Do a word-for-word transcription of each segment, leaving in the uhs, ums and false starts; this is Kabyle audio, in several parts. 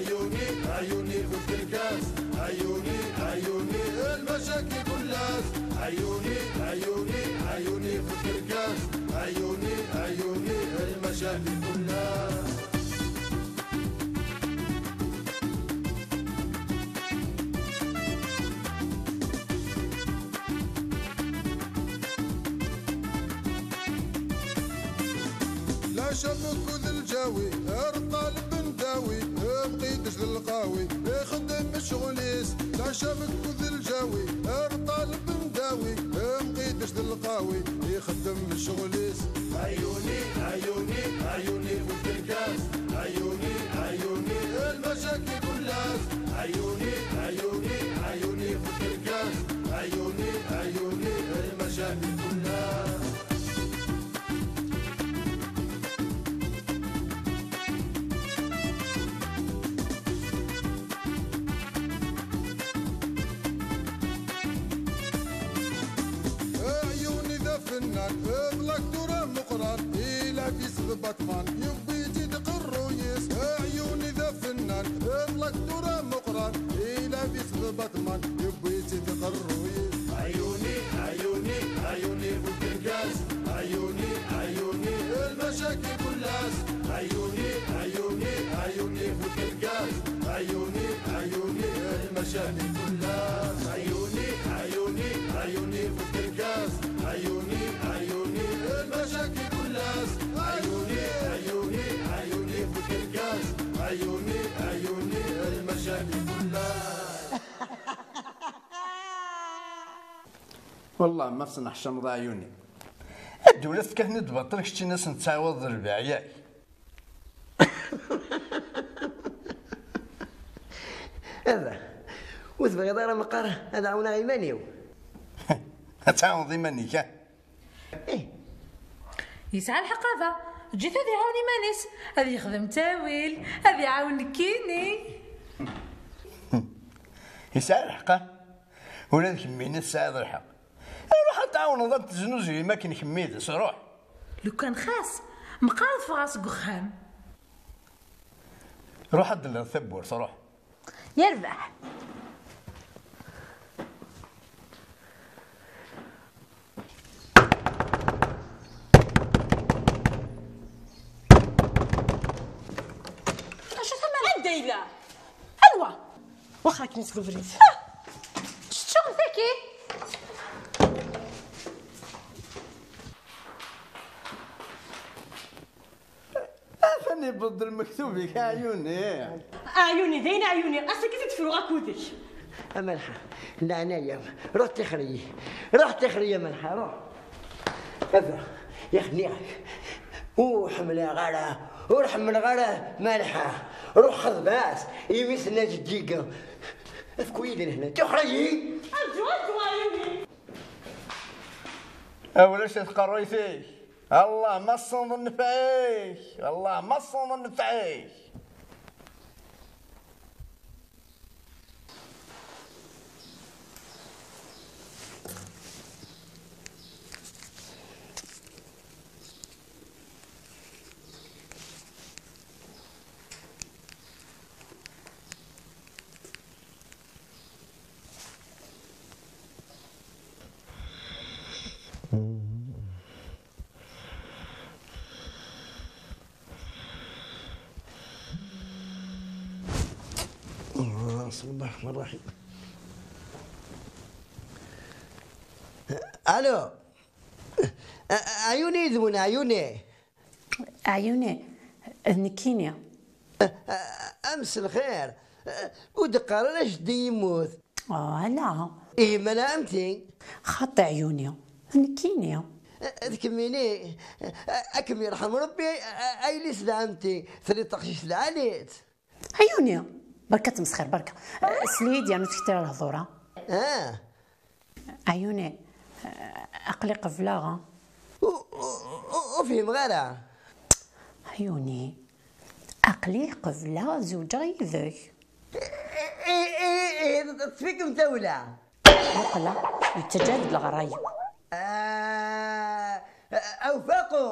عيوني، عيوني في الكركاس، عيوني، عيوني المشاكل كلاس، عيوني، عيوني، عيوني في الكركاس، عيوني، عيوني المشاكل كلاس. لا شبك ذا الجاوي، ارطال بن داوي، مقيدش ذا القاوي، يخدم الشغليس. لا شبك ذا الجاوي، ارطال بن داوي، مقيدش ذا القاوي، يخدم الشغليس. عيوني، عيوني، عيوني في الكركاس، عيوني، عيوني المشاكل كلاس، عيوني، عيوني، عيوني في الكركاس، عيوني، عيوني المشاكل كلاس. عيوني ذا فنان، بلاك دورة مقران، إلا في سبع ثمان، يبي تدق الرويس. عيوني ذا فنان، بلاك دورة مقران، إلا في سبع ثمان، يبي تدق الرويس. عيوني، عيوني، عيوني في الكركاس، عيوني، عيوني المشاكل كلاس، عيوني، عيوني، عيوني في الكركاس، عيوني، عيوني المشاكل كلاس، عيوني، عيوني، عيوني في الكركاس، عيوني، عيوني المشاكل كلاس، عيوني، عيوني، عيوني في الكركاس، عيوني، عيوني المشاكل كلاس. والله ma tneḥcameḍ a Ɛyuni. Ddula tekkat-nni-d baṭel, keččini ad sen-tettɛawadeḍ lbeɛyak. Baba, ur tebɣiḍ ara meqqar ad ɛawneɣ iman-iw? Ad tɛawneḍ iman-ik, ah? Ih. Yesɛa lḥeqq baba, ǧǧet ad iɛawen iman-is, ad yexdem ttawil, ad iɛawen nekkini. Yesɛa lḥeqq, ah? Ula d kemmini tesɛiḍ lḥeqq. Ruḥ ad tɛawneḍ ad teznuzuyeḍ akken kemmini, ruḥ. Lukan xas, meqqar ad ffɣeɣ seg uxxam. Ruḥ ad d-telliḍ tawwurt, ruḥ. Yerbeḥ. Acu tama anda yella? Anwa? Waxa akken seg ubrid. Ččuɣ tagi. Atan yewweḍ-d lmektub-ik, a Ɛyuni. A Ɛyuni, d ayen a Ɛyuni, ass-agi ad d-fruɣ akud-ik. A Malḥa, leɛnaya-m, ruḥ tixer-iyi. Ruḥ tixer-iyi, a Malḥa, ruḥ. Baba, yak nniɣ-ak, ur ḥemmleɣ ara, ur ḥemmleɣ ara Malḥa. Ruḥ xḍeb-as, imi tenna jeddi-k. Efk-iyi-d lehna, tixer-iyi. Arǧu, arǧu, a Ɛyuni. A ulac a tqerruyt-ik. Allah ma ṣṣenḍ nnfeɛ-ik! Allah ma ṣṣenḍ nnfeɛ-ik! بسم الله الرحمن الرحيم. الو. أ- أ- عيوني يذون عيوني. عيوني، نكيني. أمس الخير. ودقار أنا جدي يموت. آه، لا. إيه، ما أنا أمتي. خاطي عيوني، نكيني. تكميني. أكم يرحم ربي. أيلي سلامتي ثري تقشيش العاليت. عيوني، بركة تمسخر بركة. سليدي أنا تكتير الهضورة. آه. عيوني، aql-i qebleɣ. Ur fhimeɣ ara. Ɛyuni, aql-i qebleɣ zewǧeɣ yid-k. Ih, ih, ih, teṭṭef-ikem tawla. Muqla, yettaǧǧa-d leɣray. Ah, Awfaqu,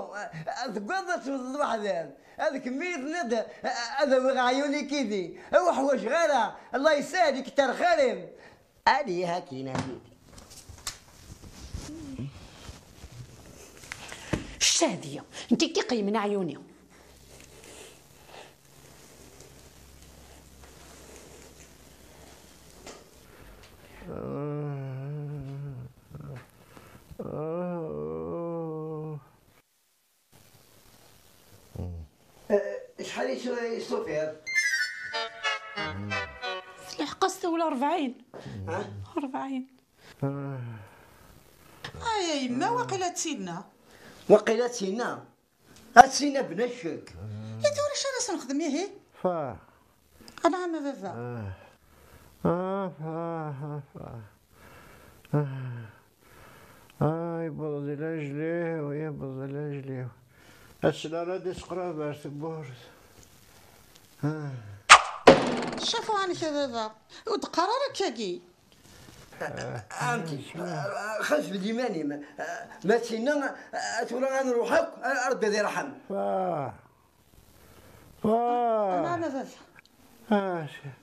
tewwiḍ ad tewteḍ weḥd-m. Ad kemmini tenniḍ ad awiɣ aɛyun-ik yid-i. Ur ḥwaǧeɣ ara. Allah yesahel, yekter xir-im. Ali hakin a sidi. Ccah deg-i, nekk i k-iqeyymen aɛyun-i. Eh, acḥal i s-, i s-tufiḍ? Tleḥq-as tawla rebɛin. Ha? Rebɛin. Ay, a yemma, waqila d tinna. Waqila d tinna. Ad tinna bla ccek. I tura acu ara s-nexdem ihi? Fa. Anɛam a baba. Ah, ah, ah, ah, ah. Ah, yewweḍ-d lajel-iw, yewweḍ-d lajel-iw. Asla ara d-isqrab ar tewwurt. Ah. Cafu ɛenk a baba, ur d-qqar ara akkagi. Ɛemti, xas bed iman-im. Ma tinna, tura ad nruḥ akk, Rebbi ad irḥem. Ah. Ah. Anɛam a baba. Ah, s-,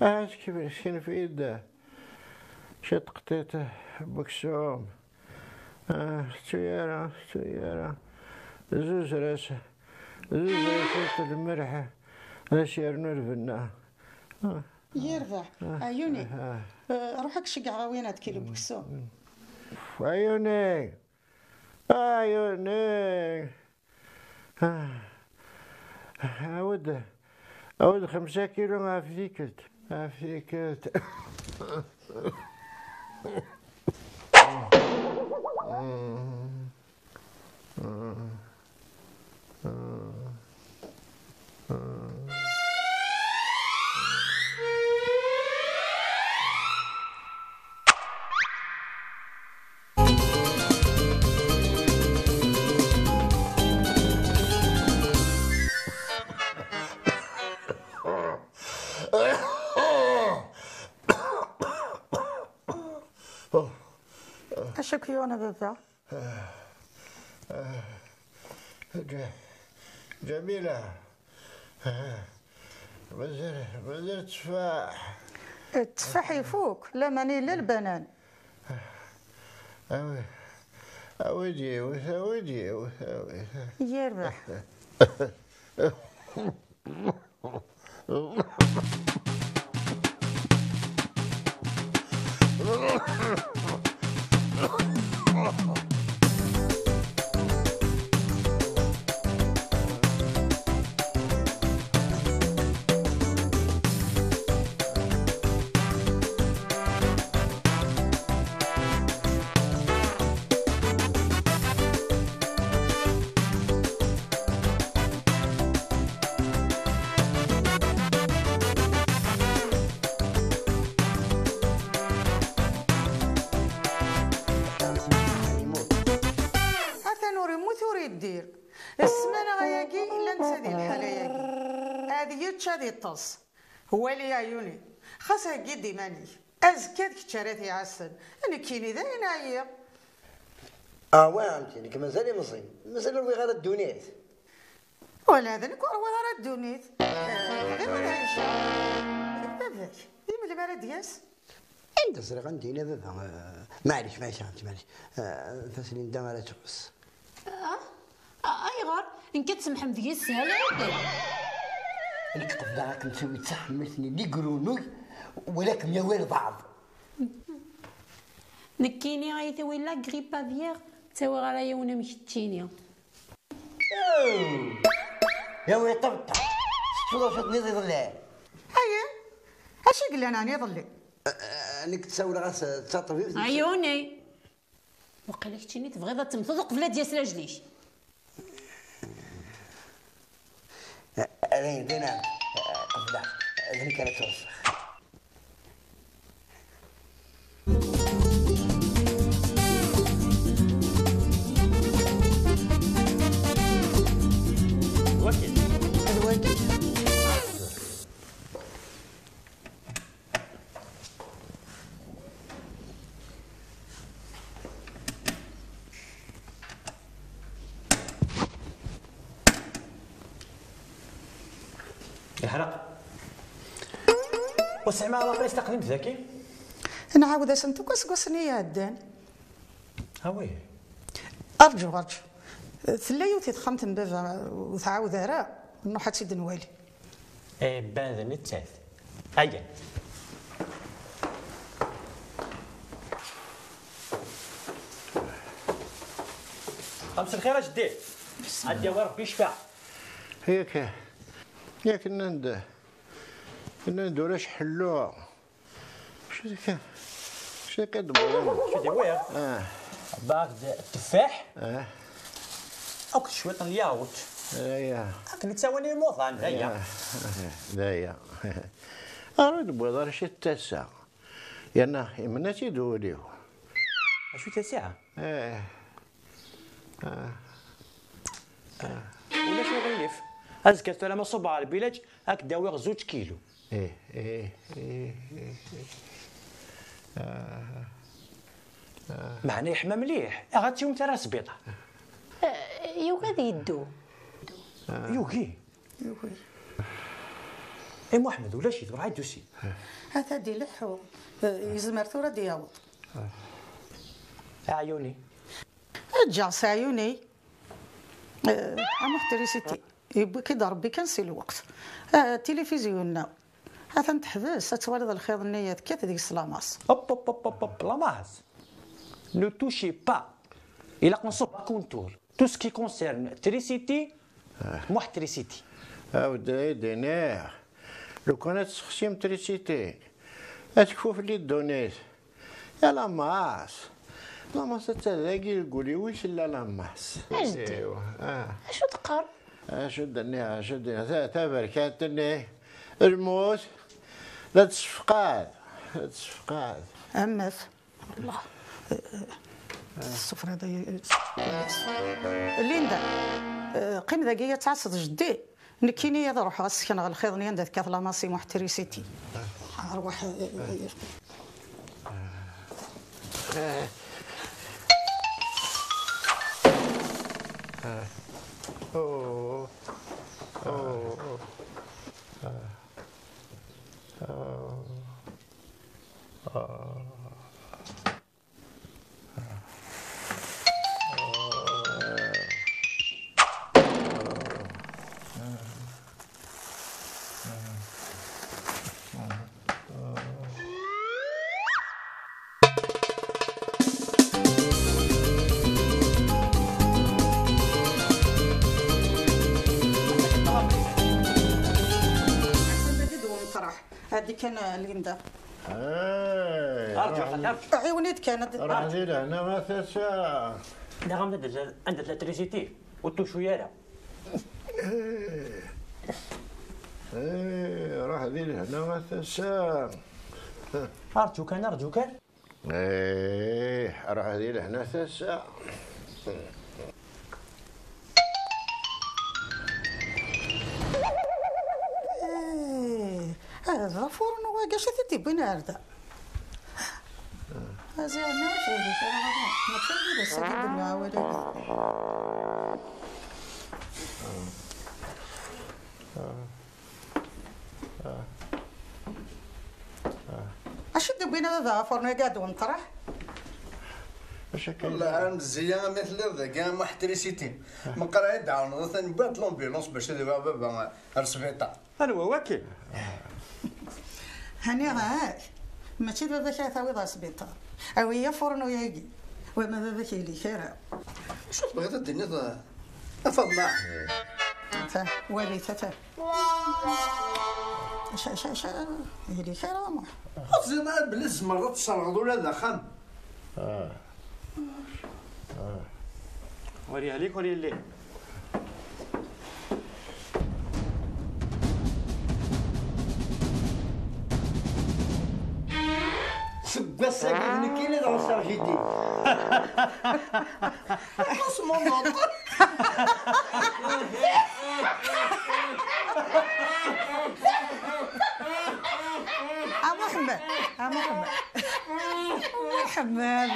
ah, s-, kif-, skinef-iyi-d. Ciṭ qṭiṭ n weksum. Ah, tettu ara, tettu ara. Zuzres, zuzres iṭ lmerḥ, ad as-yernu lbenna. Ah. Yerbeḥ, ah, a Yuni. Ah. Eh, ruḥ ad k-ceggɛeɣ a win ad kilo n weksum. A Yuni, a Yuni. Ah, awi-d, awi-d xemsa kilu ɣef tikkelt, ɣef tikkelt. Acu k-yuɣen a baba? Ǧa-, Ǧamila. Mazal, mazal tteffaḥ. Tteffaḥ ifuk, laman illa lbanan. Awi, awi-d yiwet, awi-d yiwet, awi. Yerbeḥ. Atan ur immut ur iddir. Ssmana ayagi, llan netta di lḥala-yagi. Ad yečč, ad iṭṭes. Wali a Yuni, xas heggi-d iman-ik. Azekka d kečč ara t-iɛassen. Nekkini dayen ɛyiɣ. Ah, wa ɛemti, nekk mazal imeẓi. Mazal ur rwiɣ ara ddunit. Wala d nekk ur rwiɣ ara ddunit. Eh, d acu ara yečč? Baba-k, i melmi ara d-yas? Anda ẓriɣ anda yella baba? Eh, maɛlic, maɛlic, ɛemti, maɛlic. Eh, Taslinda ara tɛuss. Ah? A-, ayɣer? Nekk ad tsemḥem deg-i sshala yakk. Nekk qebleɣ ad kem-tawi d taḥemmalt-nni n Ligrunuy, wala kem-yawi albaɛḍ. Nekkini ay tawi la grippe aviaire, ttawiɣ ara yiwen am keččini. Yawi ṭebṭa, tettuḍ acu tenniḍ iḍelli. Ayen? Acu i yellan ɛni iḍelli? Eh, eh, nekk ttawleɣ-as d taṭbibt. Ayuni! Waqila keččini tebɣiḍ ad temmteḍ uqbel ad d-yas lajel-ik. Dayen, dayen, qebleɣ. D nekk ara ttwaṣṣeɣ. Waki. D waki. Yeḥreq. Ur tesɛim ara la presse taqdimt daki? Nɛawed-asent akk aseggasen i iɛeddan. Awi. Arǧu, arǧu. Tella yiwet i texxamt n baba, ur tɛawed ara, nruḥ ad tt-id-nwali. Eh, ben d nettat. Aya. Amselxir a jeddi. Ad d-yawi Rebbi ccfa. Yak, yak nnan-d, nnan-d ulac ḥellu. Acu d-, acu d-iqidem? Acu d-iwwiḍ? Ah. Bad tteffaḥ. Ah. Akked cwiṭ n lyawt. Aya. Akken i ttawin imuḍan, d aya. Aya. D aya. Ara d-wwiḍ ara ci tasa. Yerna imenna-tt-id wul-iw. Acu tasa? Eh. Ah. Ah. Ulac uɣilif. Azekka tura ma ṣubbeɣ ɣer lbilaǧ, ad k-d-awiɣ zuǧ kilu. Eh, eh, eh, eh, eh. Ah. Ah. Meɛna yeḥma mliḥ. Aɣ ad tiwem tara sbiṭar. Eh, yugi ad yeddu. Ah. Yugi. Yugi. Eh, Muḥemmed, ulac-it, ur ɛad d-usi. Ata d-ileḥḥu. Eh, yezmer tura ad d-yaweḍ. Aɛyuni. Ǧǧeɣ s aɛyuni. Eh, am uḥtrisiti. Yewwi-k-id Rebbi kan si lweqt. Eh, tilifizyu-nna. Atan teḥbes, ad twaliḍ lxiḍ-nni tekkat deg-s lamas. Hop, hop, hop, hop, hop, lamas. Ne touchez pas. Ilaq nṣubb akuntur. Tout ce qui concerne trisiti, muḥ trisiti. Awed ay d-iniɣ, lukan ad tessexsim trisiti, ad tekfu fell-i ddunit. Ya lamas, lamas atta dagi deg wul-iw i tella lamas. Ajdid. Iwa, ah. Acu teqqar? Acu d-nniɣ, acu d-nniɣ, ta-, taberkant-nni, lmut, la d-tessefqad, la d-tessefqad. Amet. Allah. Tessufriḍ-iyi. Linda, eh, qqim dagi ad tɛasseḍ jeddi. Nekkini ad ruḥeɣ ad sekneɣ lxiḍ-nni anda tekkat la machine muḥ trisiti. Arwaḥ. Adi kan, Linda. Hey, Arǧu, arǧu. Ɛiwen-it kan, ad- Ruḥ di lehna ma tasa. Daɣen anda tella, anda tella trisiti, ur tucu ara. Eh, eh, ruḥ di lehna ma tasa. Arǧu kan, arǧu kan. Eh, ruḥ di lehna tasa. Eh, hada d afurnu wagi, acu i t-id-iwwin ar da? Aziɣ, nniɣ-ak, mačči d ass-agi i d-nniɣ awal-agi. Acu d-wwin a baba afurnu-agi ad d-wenṭreḥ? Acu akka? Wallah, am zziya, am i telliḍ dagi, am uḥtrisiti. Meqqar ad d-ɛawneḍ, atan wwiɣ-d l'ambulance bac ad iwaɣ baba ar sbiṭar. Anwa waki? Haniɣ-ak, mačči d baba-k ara tawiḍ ar sbiṭar. Awi afurnu-agi, wama baba-k yili kra. Acu tebɣiḍ ad d-tiniḍ a Faḍma? Ata, wali, ata. Aca, aca, aca, yili kra, a Muḥ. Ur teẓriḍ ara belli tzemreḍ ad tesserɣeḍ ula d axxam? Ah. Ah. Ur yehlik, ur yelli. Seg wass-agi d nekk i la d ɛuṣer jidi. Tesmunuḍ. A Muḥemmed, a Muḥemmed. Muḥemmed.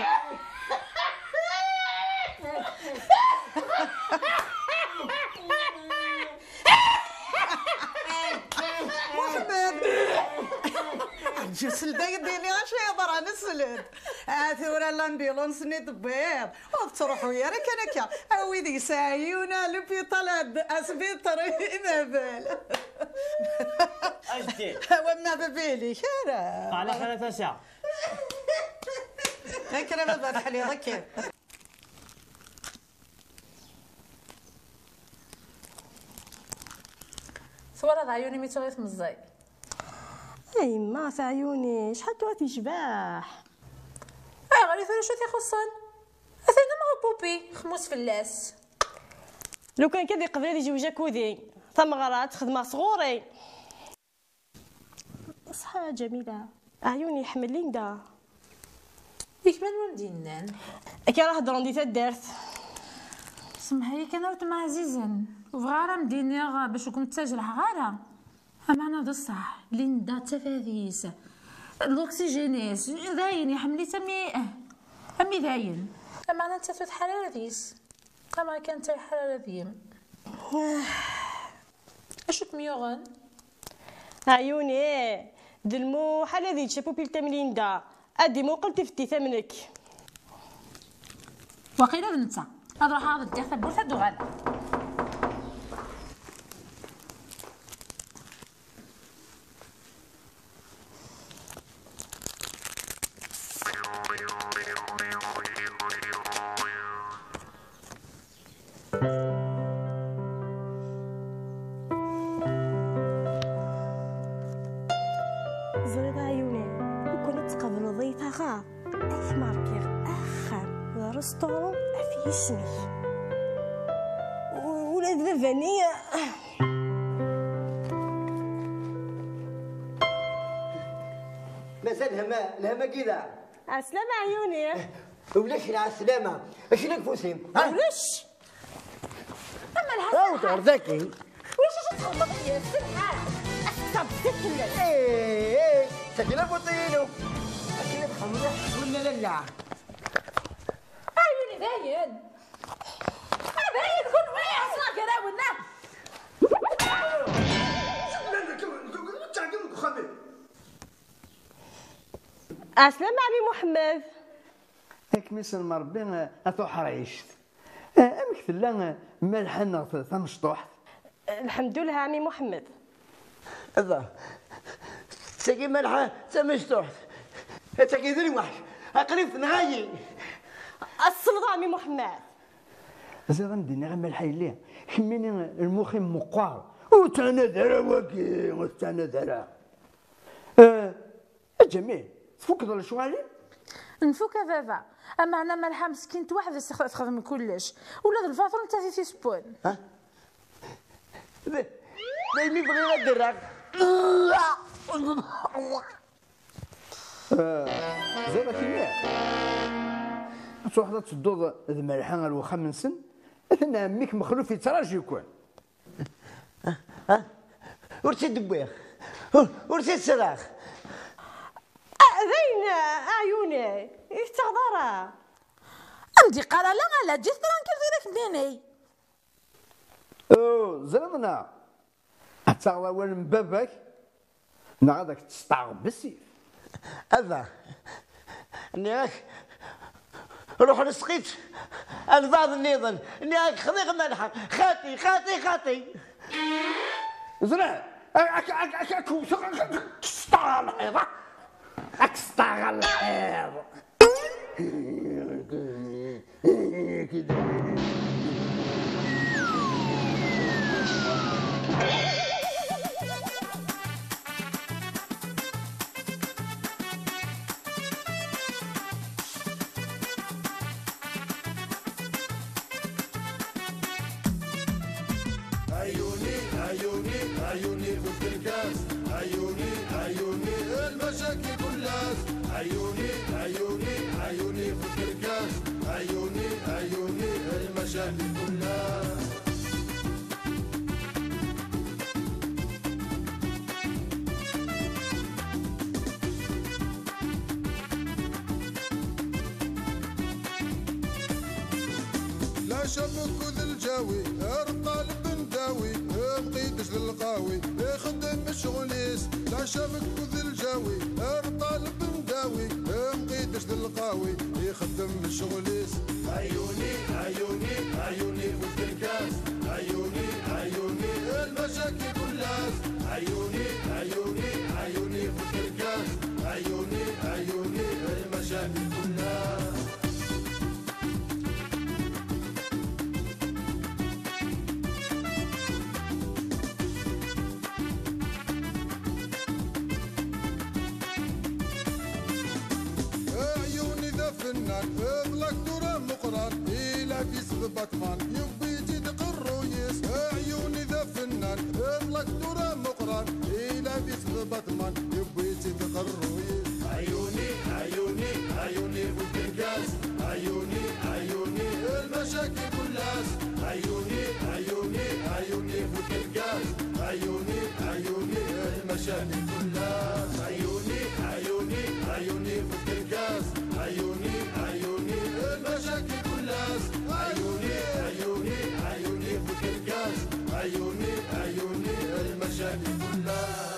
Seld-ak-d ini acu yeḍran, seld. Ah, tura l'ambulance-nni tewwiḍ. Ur tettruḥu ara kan akka. Awi deg-s ɛyuna l'hôpital, asbiṭer, imabal. Ajdid. Wamma baba-inek ara. Ala xala tasa. Akken a baba teḥliḍ akken. Twalaḍ ɛyuni mi tuɣ-it meẓẓay? A yemma, ɣef ɛyuni, acḥal tura tecbeḥ! Ayɣer i tura acu t-ixuṣṣen? Atan am upupi, xmus fell-as. Lukan kan d iqbel ad yezweǧ akudi, tameɣra ad t-xedmeɣ sɣur-i. Ṣṣeḥ a Ǧamila. Ɛyun iḥemmel Linda. Yak manwa m-d-yennan? Akka ara heddren di taddart. Semmeḥ-iyi kan a weltma ɛzizen, ur bɣiɣ ara m-d-iniɣ bac ur kem-ttajrḥeɣ ara. Ameɛna d ṣṣeḥ, Linda d tafat-is. L'oxygène-is d ayen, iḥemmel-itt am i, am i dayen. Ameɛna nettat ur tḥar ara deg-s. Ama kan ttayḥar ara deg-m. Acu kem-yuɣen? Ɛyuni, d lmuḥal ad yečč apupil tamlinda. Ad imuqel tifetti tamnek. Waqila d netta. Ad ruḥeɣ ad ddiɣ tawwurt ad d-uɣaleɣ. Ẓriɣ a Yuni, lukan ad tqableḍ ay taɣa, ad k-markiɣ axxam d restaurant ɣef yisem-ik. U-, ula d baba-nni. Mazal lhem-, lhem-agi da. Ɛeslama a Yuni. Ulac lɛeslama. Acu i k-fusin? Ha? Ulac. Ama lḥasan. Awt ɣer daki. Ulac acu txedmeḍ ihi, sselḥa. Ad tekteṛ bzzit fell-as. Eh, eh, tagi d abuṭi-inu. Akken ad xemmeɣ wala lalla. A Yuni dayen. A dayen kunwi, ɛeṣleɣ gar-awen, ah. Ɛeslama a ɛemmi Muḥemmed. Ad kem-isellem Ṛebbi a tuḥrict. Eh, amek tella, eh, Malḥa neɣ t-, tamecṭuḥt? Lḥemdullah a ɛemmi Muḥemmed. Aba, tagi Malḥa d tamecṭuḥt. Tagi d lweḥc. Aql-i tenɣa-yi. Aṣṣelḍ a ɛemmi Muḥemmed. Ziɣ ad m-d-iniɣ a Malḥa yelli, kemmini lmux-im meqqer. Ur ttɛanad ara wagi, ur ttɛanad ara. Eh, a Ǧamil, tfukkeḍ lecɣal-im? Nfuk a baba. Ameɛna Malḥa meskint weḥd-s tex-, texdem kullec. Ula d lbaṭel nettat i t-isewwen. Ha? D-, daymi bɣiɣ ad d-rreɣ. Eh, ẓriɣ ad k-iniɣ. Ad truḥeḍ ad tedduḍ d Malḥa ar wexxam-nsen, atan ɛemmi-k Mexluf yettraǧu-ken. Ha? Ur tt-id-wwiɣ. Ur, ur tt-id-sraɣ. Ah, d ayen, a Ɛyuni, i tettaɣeḍ ara. Am d-iqqar ala, ala, ǧǧet tranquille di rak-nni. Oh, ẓriɣ neɣ? Ad taɣeḍ awal n baba-k, neɣ ad ak-tesṭaɣ bessif. Aba, nniɣ-ak, ruḥ lesqi-tt albaɛḍ nniḍen. Nniɣ-ak xḍiɣ Malḥa, xaṭi, xaṭi, xaṭi. Ẓriɣ, ak-, ak-, ak-, ak-, ak-, ak-, ak-, tesṭaɣ ɣer lḥiḍ, ah? Ak-, tesṭaɣ ɣer lḥiḍ. عيوني، عيوني، عيوني في الكركاس. عيوني، عيوني، المشاكل كلها. عيوني، عيوني، عيوني في الكركاس. عيوني، عيوني، المشاكل كلها. لا شبك ذا الجاوي، ارقى البنداوي، مقيدش للقاوي، يخدم الشغليس. لا شبك ذا الجاوي، البنداوي مقيدش للقاوي يخدم الشغل. عيوني، عيوني، عيوني في الكاس. عيوني، عيوني، المشاكل كلها. عيوني، عيوني، عيوني في الكاس. عيوني، عيوني، المشاكل كلها. عيوني ذا فنان، بلاك دورة مقران، إلا في سبب باتمان، يبي تدق الرويس. عيوني ذا فنان، بلاك دورة مقران، إلا في سبب باتمان، يبي تدق الرويس. عيوني، عيوني، عيوني في الكاس. عيوني، عيوني، المشاكل كلها. عيوني، عيوني، عيوني في الكاس. عيوني، عيوني، المشاكل كلها. عيوني، عيوني، عيوني في الكاس. عيوني، عيوني، المشاكل كلها. عيوني، عيوني، عيوني في الكاس. عيوني، عيوني، المشاكل كلها.